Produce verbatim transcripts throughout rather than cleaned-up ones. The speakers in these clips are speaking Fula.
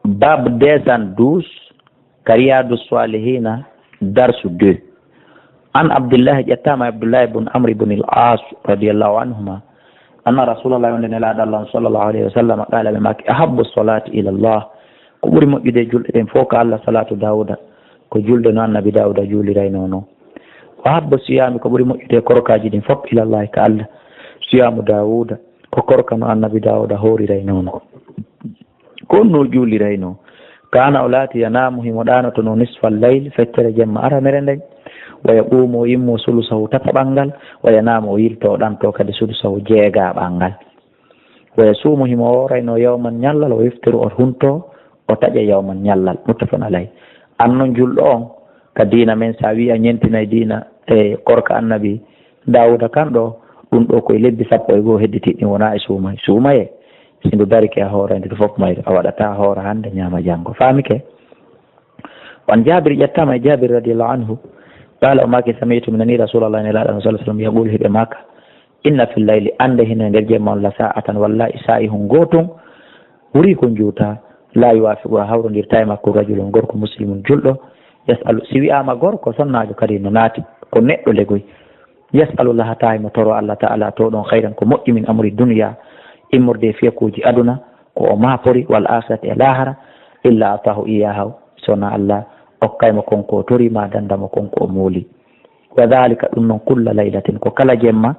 Bab deux cent douze, ka Riyadu Salihina, darsu deux. An Abdullahi, ƴettaama e Abdullahi bun Amr ibn al-As radiyallahu anhuma, anna Rasulallah, wonde Nelaaɗo Allah on sallallahu alayhi wa sallam, qaala, ɓe maaki, "Ahabbu salati ila Allah," ko ɓuri moƴƴude e julɗe ɗen fof ka Allah, salatu Dawuda, ko julde no Annabi Dawuda juuliraynoo non. "Wa ahabbu siyami," ko ɓuri moƴƴude e korkaaji ɗin fof, ila Allah, ka Allah, siyamu Dawuda, ko korka no Annabi Dawuda hooriraynoo non. Ko honno o juuliraynoo? Kaana, o laati, yanaamu, himo ɗaanotonoo, nisfal layl, feccere jemma aranere nden, wa yaquumu, o immoo, sulusahu, tataɓal ngal, wa yanaamu, o yiltoo, o ɗantoo kadi, sudusahu, jeegaɓal ngal. Wa yasuumu, himo hooraynoo, yawman, ñallal, wa yuftiru, o huntoo, o taƴa, yawman, ñallal. Muttafaqun alayh. An non julɗo on, ka diina men, si a wi'i a ñentinay diina e korka Annabi Daawuda kan ɗoo, ɗun ɗoo ko e lebbi sappo e goo hedditiiɗi ɗin wonaa e suumay. Suumayee, si ndu darike a hooray ndu, fof mayre, a waɗataa hoora hannde, ñaama janngo. Faamike? Wan Jaabir, ƴettaama e Jaabir radiyallahu anhu, qaala, o maaki, sami'tu, mi nanii Rasuulallahi, Nelaaɗo Allah sallallahu alayhi wa sallam, yaquulu, hiɓe maaka, inna fil layli, annde hino e nder jemma on, la saa'atan, wallaahi saa'ihun gootun, ɓuri ko juuta, laa yuwaafiqu, a hawrondirtaa e makko, rajulun, gorko, muslimun, julɗo, yas'alu, si wi'aama gorko, sonnaajo kadi no naati, ko neɗɗo legoy. Yas'alu Llaha, tawi mo toro Allah Ta'ala to ɗon, khayran, ko moƴƴi, min amri dunya, immorde e fiyakuuji aduna, ko o maapori, wal akhirati, e lahara, illa atahu iyaha, so wonaa Allah okkay mo kon ko o tori, ma danda mo kon ko o mooli. Wa dhalika, ɗum non, kulla laylatin, ko kala jemma,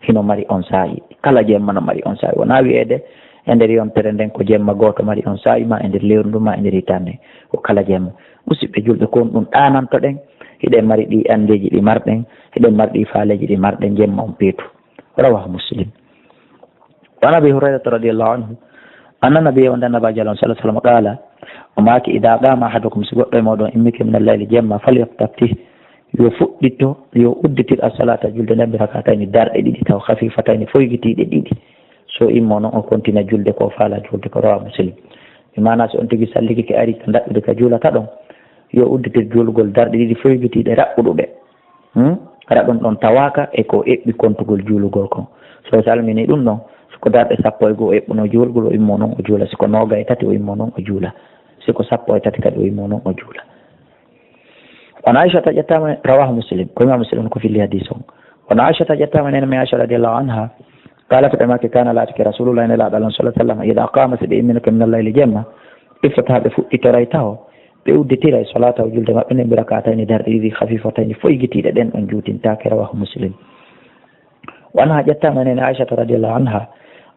hino mari on saa'i. Kala jemma no mari on saa'i. Wonaa wi'eede e nder yontere nden ko jemma gooto mari on saa'i, ma e nder lewru ndun, ma e nder hitaande. Ko kala jemma. Musidɓe julɓe, ko on ɗum ɗaanantoɗen. Hiɗen mari ɗi anndeeji ɗi marɗen, hiɗen mari ɗi faaleeji ɗi marɗen, jemma on peetu. Rawahu Muslim. Wa an Abi Hurayrata radiyallahu anhu, anna nabiyya, wonde Annabaajo Allah on sallallahu alayhi wa sallam, qaala, o maaki, idaa qaama ahadukum, si goɗɗo e mooɗon immike, minal layli, jemma, falyastafti, yo fuɗɗito, yo udditir as-salaata, julde nden, bi rak'atayni, darɗe ɗiɗi taw, khafiifatayni, foygitiiɗe ɗiɗi. So immo non, o kontina julde ko, faala julde ko. Rawahu Muslim. Bi maanaa, so on tigi sallikike ari ka ndaɗɗude ka juulata ɗon, yo udditir juulugol darɗe ɗiɗi foygitiiɗe raɓɓuɗuɗe. Hmm? Hara ɗum ɗon tawaaka e ko eɓɓi kontugol juulugol kon. So o salminii ɗum ɗon, si ko darɗe sappo e goo o eɓɓunoo juulgol, o immoo non o juula. Si ko noogay e tati o immoo non o juula. Si ko sappo e tati kadi o immoo non o juula. Wa an Aishata, ƴettaama, rawahu Muslim, ko Imam Muslim ko filli hadiis on. Wa an Aishata, ƴettaama e neene men Aisha radiyallahu anha, qaalat, ɓe maaki, kaana, laatike, Rasuulullaahi, Nelaaɗo Allah on sallallahu alayhi wa sallam, idaa qaama, si ɓe imminike, minal layli, jemma, iftataha, ɓe fuɗɗitoray taho, ɓe udditiray salaatahu, julde maɓɓe nden, bi rak'atayni, darɗe ɗiɗi, khafiifatayni, foygitiiɗe, ɗen ɗon juutintaake. Rawahu Muslim. Wa anha, ƴettaama e neene Aishata radiyallahu anha,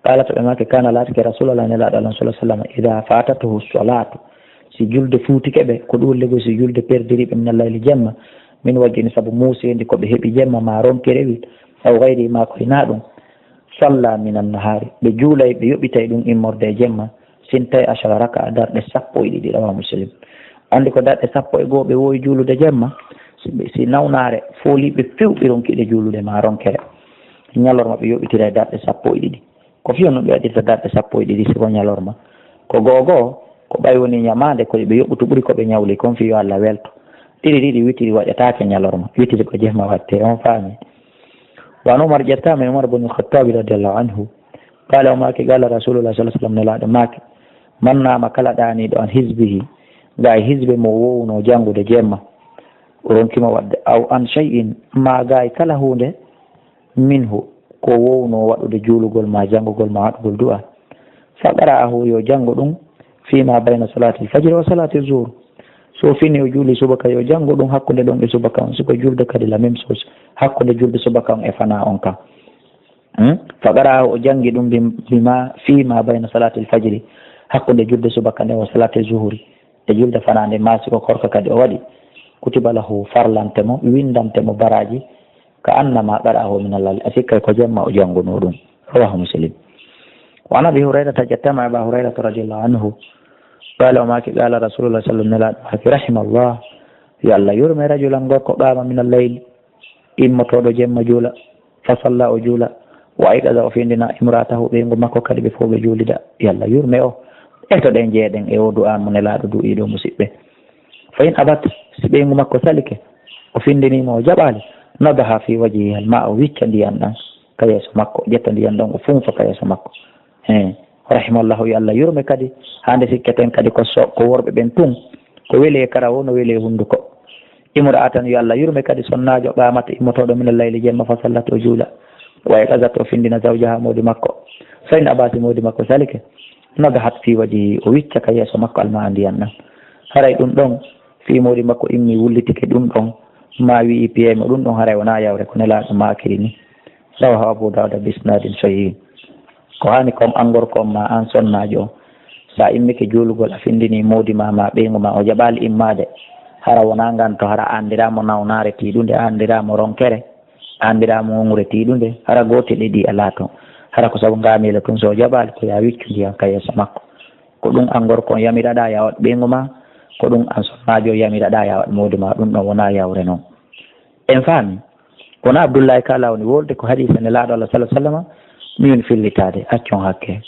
qaalat, ɓe maaki, kaana, laatike, Rasuulullaahi, Nelaaɗo Allah on sallallahu alayhi wa sallam, idaa faatatuhu salaatu, si julde fuutike ɓe, ko ɗum woni legoy, si julde perdiri ɓe, minal layli, jemma, min wajhin, sabu muuseendi ko ɓe heɓi jemma, ma ronkere wi, aw ghayrihi, ma ko hinaa ɗum, salla minan nahaari, ɓe juulay, ɓe yoɓitay ɗum immorde e jemma, sintay ashara raka'a, darɗe sappo e ɗiɗi, rawahu Muslim. Anndi ko darɗe sappo e goo ɓe woowi juulude jemma, si ɓe, si nawnaare fooli ɓe few, ɓe ronki ɗe juulude ma ronkere. Ñalorma ɓe yoɓitiray darɗe sappo e ɗiɗi. Ko fiyo no ɓe waɗirta darɗe sappo e ɗiɗi si ko ñalorma. Ko goo goo, ko ɓay woni ñamaande, ko ɓe yoɓutu ɓuri ko ɓe ñawli kon, fiyo Allah welto. Ɗiɗi ɗiɗi witiri waɗetaake ñalorma. Witiri ko jemma waɗte, on faami. Wa an Umar, ƴettaama e Umar bun Khattabi radiyallahu anhu, qaala, o maaki, qaala Rasuulullaahi sallallahu alayhi wa sallam, Nelaaɗo maaki, man naama, kala ɗaaniiɗo, an hizbihi, gaa e hizbe mo woowunoo janngude jemma, o ronkii mo waɗde, aw an shay'in, maa gaa e kala huunde, minhu, ko woowunoo waɗude juulugol maa janngugol maa waɗugol du'a, fa qara'ahu, yo janngu ɗum, fii maa bayna salaatil fajri wa salaati zuhur, so fini o juuli subaka, yo janngu ɗum hakkunde ɗon e subaka on, si ko julde kadi la même chose, hakkunde julde subaka on e fanaa on kan. Hmm? Fa qara'ahu, o janngi ɗum bi, bi ma, fii ma bayna salaatil fajri, hakkunde julde subaka nden wa salaati zuhuri, e julde fanaande, ma si ko korka kadi o waɗi, kutiba lahu, farlante mo, winndante mo baraaji, ka annama qara'ahu minal layli, a sikkay ko jemma o janngunoo ɗum. Rawahu Muslim. Wa an Abi Hurayrata, ƴettaama e Aba Hurayrata radiyallahu anhu, qaala, o maaki, qaala Rasuulullaahi sallallahu alayhi wa sallam, Nelaaɗo maaki, rahimallah, yo Allah yurme, rajulan, gorko, qaama minal layli, immotooɗo jemma juula, fa salla, o juula, wa ayqaza, o findina, imra'atahu, ɓeyngu makko kadi, ɓe fow ɓe juulida. Yo Allah yurme o. Eto ɗen jeeɗen e o du'a mo Nelaaɗo du'ii ɗoo, musiɓɓe. Fa in abat, si ɓeyngu makko salike, o findinii mo, o jaɓaali, nadaha fi wajhihi al ma'a, o wicca ndiyan ɗan ka yeeso makko, ƴetta ndiyan ɗan, o funfa ka yeeso makko. He, Rahimallahu, yo Allah yurme kadi, hande sikketen kadi ko so, ko worɓe ɓen tun, ko weli e karawo no weli e hunduko. Imra'atan, yo Allah yurme kadi sonnaajo, qaamata immotooɗo min al-layli jemma, fa sallat o juula, wa ayqazat o findina zawjaha moodi makko, fa in aba si moodi makko salike, nadahat fi wajhi o wicca ka yeeso makko almaa ndiyan ɗan. Haray ɗun ɗon, fii moodi makko immi wullitike ɗun ɗon, ma wi'i piyee mo ɗun ɗon, haray wonaa yawre ko Nelaaɗo maakiri ni. Rawahu Abu Dawuda bi isnadin sahih. Ko hani kon an gorko on ma an sonnaajo on, sa immike juulugol a findini moodi ma, ma ɓeyngu ma o jaɓaali immaade, hara wonaa ngan to hara anndiraamo nawnaare tiiɗunde, anndiraamo ronkere, anndiraamo wongure tiiɗunde, hara gootel e ɗi alaa ton. Hara ko sabu ngaamiila tun so o jaɓaali ko ya wiccu ndiyan ka yeeso makko. Ko ɗun an gorko on yamiraɗaa ya waɗ ɓeyngu ma, ko ɗun an sonnaajo yamiraɗaa ya waɗ moodi ma, ɗun ɗon wonaa yawre non. En faami, kono Abdullahi ka lawni wolde ko hadiisa Nelaaɗo Allah sallallahu alaihi wasallam mi woni fillitaade, accon hakke.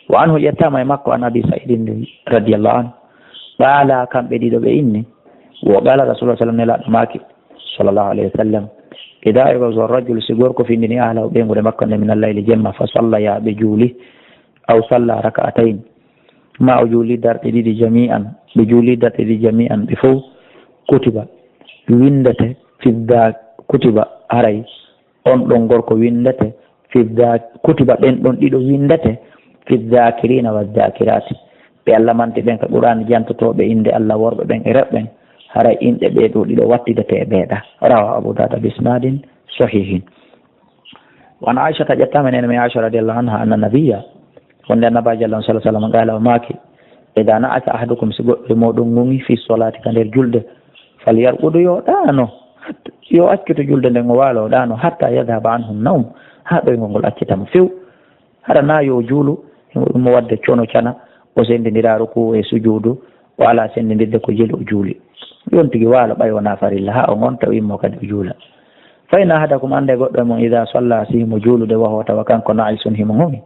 Wa anhu, ƴettaama e makko, an Abi Sa'idin radiyallahu anhu, qaala, kamɓe ɗiɗo ɓe inni, wo qaala Rasulullah sallallahu alaihi wasallam, Nelaaɗo maaki, sallallahu alaihi wasallam, idaa ayqaza rajul, si gorko findini ahlahu ɓeynguure makko nde min al-layli jemma, fa salla, ya ɓe juuli, aw salla raka'atayn, ma o juuli darɗe ɗiɗi jami'an, ɓe juuli darɗe ɗiɗi jami'an ɓe fow, kutiba, winndete, fidda, kutiba, haray on ɗon gorko winndete, fidda, kutiba, ɓen ɗon ɗiɗo winndete, fi dhakirina wa dhakirati, ɓe Allah manti ɓen ka Qur'an, jantotooɓe innde Allah, worɓe ɓen e rewɓe ɓen, haray inɗe ɓee ɗoo ɗiɗo wattidete e ɓee ɗa. Rawa Abu Dawud bi isnadin sahihin. Wa an Aishata, ƴettaama e neene men Aisha radiyallahu anha, anna nabiyya, wonde Annabaajo Allah on sallallahu alaihi wasallam, qaala, o maaki, idaa na'asa ahadukum, si goɗɗo e mooɗon ŋuŋi, fi solaati, ka nder julde, falyarqud, yo ɗaano, hatta, yo accoto julde nden, o waalo, o ɗaano, hatta yadhhaba anhu nawm, haa ɗoyngol ngol accita mo few. Hara na yo o juulu, himo ɗum mo wadde cono cana, o senndindira ruku'u e sujuudu, o alaa senndindirde ko jeli o juuli. Ɗon tigi waalo ɓay wonaa farilla, haa o ngonta o immo kadi o juula. Fa inna ahadakum, annde goɗɗo e mon, idaa salla, si himo juulude, wa huwa, tawa kanko, naa'isun, himo ŋuŋi.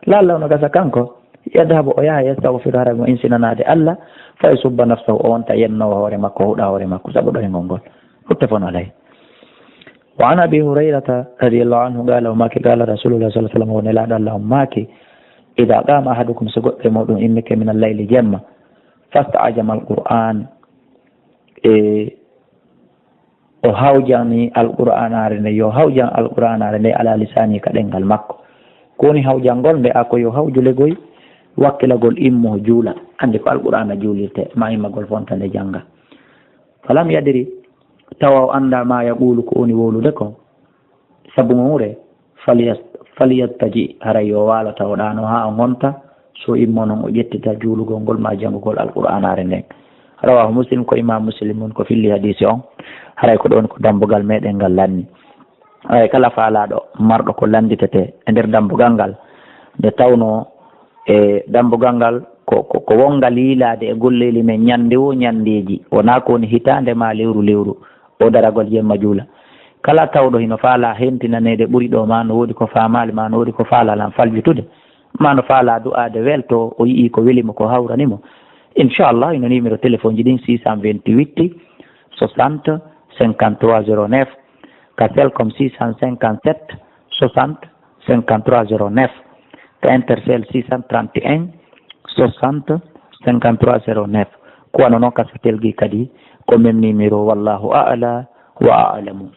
La'alla no gasa kanko, yadhhabu, o yaha, yastaghfiru, hara mo insinanaade Allah, fa yasubba nafsahu, o wonta yennoowo hoore makko, huɗa hoore makko, sabu ɗoyngol ngol. Muttafaqun alayh. Wa an Abi Hurayrata radiyallahu anhu qaala, o maaki, qaala Rasulullah sallallahu alaihi wasallam, o Nelaaɗo Allah on maaki, idaa qaama ahadukum, so goɗɗo e mooɗon immike, min al-layli, jemma, fasta'jama al-Qur'an, e o hawjani Alqur'aanaare nde, yo hawjan Alqur'aanaare nde ala lisaani, ka ɗemngal makko. Ko woni hawjangol nde? A ko yo hawju legoy, wakkilagol immo juula. Anndi ko Alqur'aana juulirte, ma immagol fonta nde jannga. Falam yadri, tawa o anndaa ma yaqulu, ko woni wowlude ko. Sabu mo hure, falyas-, falyattaji, haray yo waalo taw ɗaano haa o ngonta, so immo non o ƴettita juulugol ngol ma janngugol Alqur'aanaare nden. Rawahu Muslim, ko Imam Muslim mun ko filli hadiisi on, haray ko ɗon ko dambugal meɗen ngal lanni. Haray kala faalaaɗo marɗo ko lannditete e nder dambugal ngal, nde tawnoo e dambugal ngal ko, ko, ko wonngal yiilaade e golleeli men ñannde woo ñanndeeji, wonaa ko woni hitaande maa lewru lewru, o daragol jemma juula. Kala tawɗo hino faalaa hentinaneede ɓuri ɗoo, maa no woodi ko faamaali, maa no woodi ko faalaa lan faljutude, maa no faalaa du'aade weltoo, o yi'ii ko weli mo, ko hawrani mo. Inchallah, ino numéro téléphone ji ɗin, six cent vingt-huit soixante cinquante-trois zéro neuf, ka Celcom six cent cinquante-sept soixante cinquante-trois zéro neuf, ka Intercell six cent trente et un soixante cinquante-trois zéro neuf. Ko wano non ka Sotelgui kadi, ko même numéro, wallahu a'la wa a'lamu.